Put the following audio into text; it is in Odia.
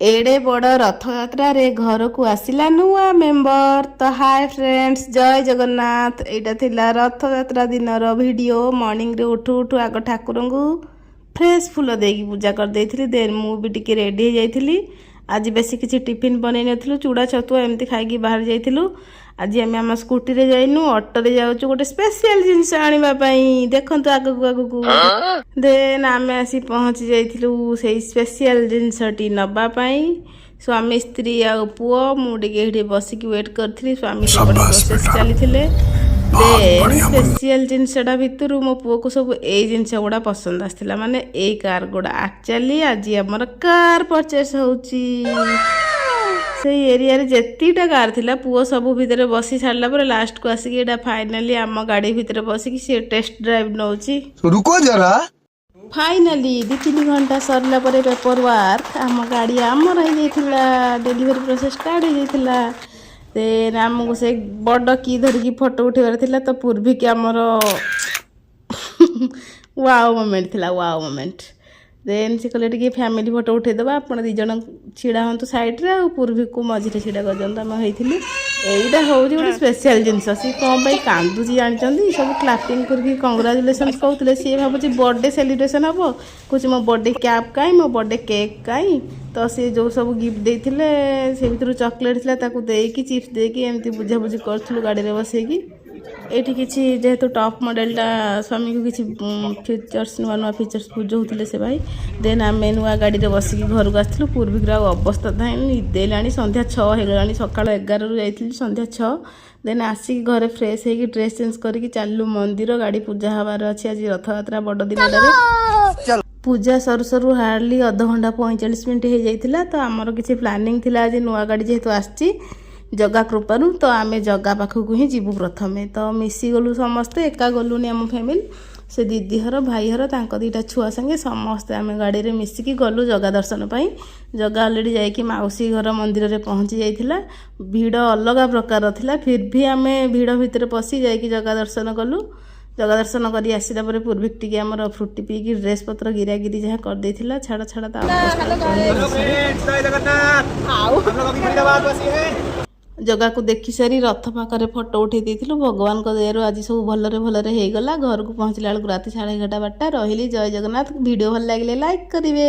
ଏଡ଼େ ବଡ଼ ରଥଯାତ୍ରାରେ ଘରକୁ ଆସିଲା ନୂଆ ମେମ୍ବର। ତ ହାଏ ଫ୍ରେଣ୍ଡସ୍, ଜୟ ଜଗନ୍ନାଥ। ଏଇଟା ଥିଲା ରଥଯାତ୍ରା ଦିନର ଭିଡ଼ିଓ। ମର୍ଣ୍ଣିଂରେ ଉଠୁ ଉଠୁ ଆଗ ଠାକୁରଙ୍କୁ ଫ୍ରେଶ୍ ଫୁଲ ଦେଇକି ପୂଜା କରିଦେଇଥିଲି। ଦେନ୍ ମୁଁ ବି ଟିକେ ରେଡ଼ି ହେଇଯାଇଥିଲି। ଆଜି ବେଶୀ କିଛି ଟିଫିନ୍ ବନେଇ ନଥିଲୁ, ଚୁଡ଼ା ଛତୁଆ ଏମିତି ଖାଇକି ବାହାରି ଯାଇଥିଲୁ। ଆଜି ଆମେ ଆମ ସ୍କୁଟିରେ ଯାଇନୁ, ଅଟୋରେ ଯାଉଛୁ ଗୋଟେ ସ୍ପେଶିଆଲ ଜିନିଷ ଆଣିବା ପାଇଁ। ଦେଖନ୍ତୁ ଆଗକୁ ଆଗକୁ। ଦେନ୍ ଆମେ ଆସି ପହଞ୍ଚି ଯାଇଥିଲୁ ସେଇ ସ୍ପେଶିଆଲ ଜିନିଷଟି ନେବା ପାଇଁ, ସ୍ୱାମୀ, ସ୍ତ୍ରୀ ଆଉ ପୁଅ। ମୁଁ ଟିକେ ଏଇଠି ବସିକି ୱେଟ୍ କରିଥିଲି, ସ୍ୱାମୀ ସେପଟେ ପ୍ରୋସେସ୍ ଚାଲିଥିଲେ। ଦେନ୍ ସ୍ପେଶିଆଲ ଜିନିଷଟା ଭିତରୁ ମୋ ପୁଅକୁ ସବୁ ଏଇ ଜିନିଷ ଗୁଡ଼ା ପସନ୍ଦ ଆସିଥିଲା, ମାନେ ଏଇ କାର୍ ଗୁଡ଼ା। ଆକ୍ଚୁଆଲି ଆଜି ଆମର କାର୍ ପରଚେସ୍ ହେଉଛି। ସେଇ ଏରିଆରେ ଯେତିକିଟା କାର୍ ଥିଲା, ପୁଅ ସବୁ ଭିତରେ ବସି ସାରିଲା ପରେ ଲାଷ୍ଟକୁ ଆସିକି ଏଇଟା ଫାଇନାଲି ଆମ ଗାଡ଼ି ଭିତରେ ବସିକି ସିଏ ଟେଷ୍ଟ ଡ୍ରାଇଭ୍ ନେଉଛି। रुको जरा। ଫାଇନାଲି 2-3 ଘଣ୍ଟା ସରିଲା ପରେ ପେପର ୱାର୍କ, ଆମ ଗାଡ଼ି ଆମର ହେଇଯାଇଥିଲା। ଡେଲିଭରି ପ୍ରୋସେସ୍ ଷ୍ଟାର୍ଟ ହେଇଯାଇଥିଲା। ଦେନ୍ ଆମକୁ ସେ ବଡ଼ କି ଧରିକି ଫଟୋ ଉଠେଇବାର ଥିଲା। ତ ପୂର୍ବିକି ଆମର ୱାଓ ମୋମେଣ୍ଟ ଥିଲା, ୱାଓ ମୋମେଣ୍ଟ। ଦେନ୍ ସେ କହିଲେ, ଟିକେ ଫ୍ୟାମିଲି ଫଟୋ ଉଠେଇଦେବା, ଆପଣ ଦୁଇ ଜଣ ଛିଡ଼ା ହୁଅନ୍ତୁ ସାଇଡ଼୍ରେ ଆଉ ପୂର୍ବିକୁ ମଝିରେ ଛିଡ଼ା କରିଦିଅନ୍ତୁ। ଆମେ ହେଇଥିଲୁ। ଏଇଟା ହେଉଛି ଗୋଟେ ସ୍ପେଶିଆଲ ଜିନିଷ। ସିଏ କ'ଣ ପାଇଁ କାନ୍ଦୁଛି ଜାଣିଛନ୍ତି? ସବୁ କ୍ଲାପିଂ କରିକି କଂଗ୍ରାଚୁଲେସନ୍ସ କହୁଥିଲେ, ସିଏ ଭାବୁଛି ବର୍ଥଡେ ସେଲିବ୍ରେସନ୍ ହେବ। କହୁଛି, ମୋ ବର୍ଥଡେ କ୍ୟାପ୍ କାହିଁ, ମୋ ବର୍ଥଡେ କେକ୍ କାହିଁ? ତ ସିଏ ଯେଉଁ ସବୁ ଗିଫ୍ଟ ଦେଇଥିଲେ, ସେ ଭିତରୁ ଚକୋଲେଟ୍ ଥିଲା, ତାକୁ ଦେଇକି, ଚିପ୍ସ ଦେଇକି ଏମିତି ବୁଝାବୁଝି କରୁଥିଲୁ ଗାଡ଼ିରେ ବସେଇକି। ଏଇଠି କିଛି ଯେହେତୁ ଟପ୍ ମଡ଼େଲଟା, ସ୍ୱାମୀକୁ କିଛି ଫିଚର୍ସ, ନୂଆ ନୂଆ ଫିଚର୍ସ ବୁଝାଉଥିଲେ ସେ ଭାଇ। ଦେନ୍ ଆମେ ନୂଆ ଗାଡ଼ିରେ ବସିକି ଘରକୁ ଆସିଥିଲୁ। ପୂର୍ବିକର ଆଉ ଅବସ୍ଥା ନାହିଁ, ନିଦେଇଲାଣି। ସନ୍ଧ୍ୟା 6 ହେଇଗଲାଣି। ସକାଳ 11ରୁ ଯାଇଥିଲି, ସନ୍ଧ୍ୟା 6। ଦେନ୍ ଆସିକି ଘରେ ଫ୍ରେଶ୍ ହେଇକି ଡ୍ରେସ୍ ଚେଞ୍ଜ କରିକି ଚାଲିଲୁ ମନ୍ଦିର। ଗାଡ଼ି ପୂଜା ହେବାର ଅଛି ଆଜି ରଥଯାତ୍ରା ବଡ଼ ଦିନଟାରେ। ପୂଜା ସରୁ ସରୁ ହାର୍ଡ଼ଲି ଅଧଘଣ୍ଟା 45 ମିନିଟ୍ ହେଇଯାଇଥିଲା। ତ ଆମର କିଛି ପ୍ଲାନିଂ ଥିଲା, ଆଜି ନୂଆ ଗାଡ଼ି ଯେହେତୁ ଆସିଛି ଜଗା କୃପାରୁ, ତ ଆମେ ଜଗା ପାଖକୁ ହିଁ ଯିବୁ ପ୍ରଥମେ। ତ ମିଶିଗଲୁ ସମସ୍ତେ, ଏକା ଗଲୁନି ଆମ ଫ୍ୟାମିଲି। ସେ ଦିଦି ଘର, ଭାଇ ଘର, ତାଙ୍କ ଦୁଇଟା ଛୁଆ ସାଙ୍ଗେ ସମସ୍ତେ ଆମେ ଗାଡ଼ିରେ ମିଶିକି ଗଲୁ ଜଗା ଦର୍ଶନ ପାଇଁ। ଜଗା ଅଲରେଡ଼ି ଯାଇକି ମାଉସୀ ଘର ମନ୍ଦିରରେ ପହଞ୍ଚି ଯାଇଥିଲା। ଭିଡ଼ ଅଲଗା ପ୍ରକାର ଥିଲା, ଫିର୍ ବି ଆମେ ଭିଡ଼ ଭିତରେ ପଶି ଯାଇକି ଜଗା ଦର୍ଶନ କଲୁ। ଜଗା ଦର୍ଶନ କରି ଆସିଲା ପରେ ପୂର୍ବିକ ଟିକେ ଆମର ଫ୍ରୁଟି ପିଇକି ଡ୍ରେସ୍ ପତ୍ର ଗିରାଗିରି ଯାହା କରିଦେଇଥିଲା, ଛାଡ଼ ଛାଡ଼, ତା ଅବସ୍ଥା କହିଲେ ନ ସରେ। जय जगन्नाथ। हम लोग अभी फरीदाबाद बसी है। ଜଗାକୁ ଦେଖି ସାରି ରଥ ପାଖରେ ଫଟୋ ଉଠେଇ ଦେଇଥିଲୁ। ଭଗବାନଙ୍କ ଦୟାରୁ ଆଜି ସବୁ ଭଲରେ ଭଲରେ ହେଇଗଲା। ଘରକୁ ପହଞ୍ଚିଲା ବେଳକୁ ରାତି 11:30, 12ଟା। ରହିଲି, ଜୟ ଜଗନ୍ନାଥ। ଭିଡ଼ିଓ ଭଲ ଲାଗିଲେ ଲାଇକ୍ କରିବେ।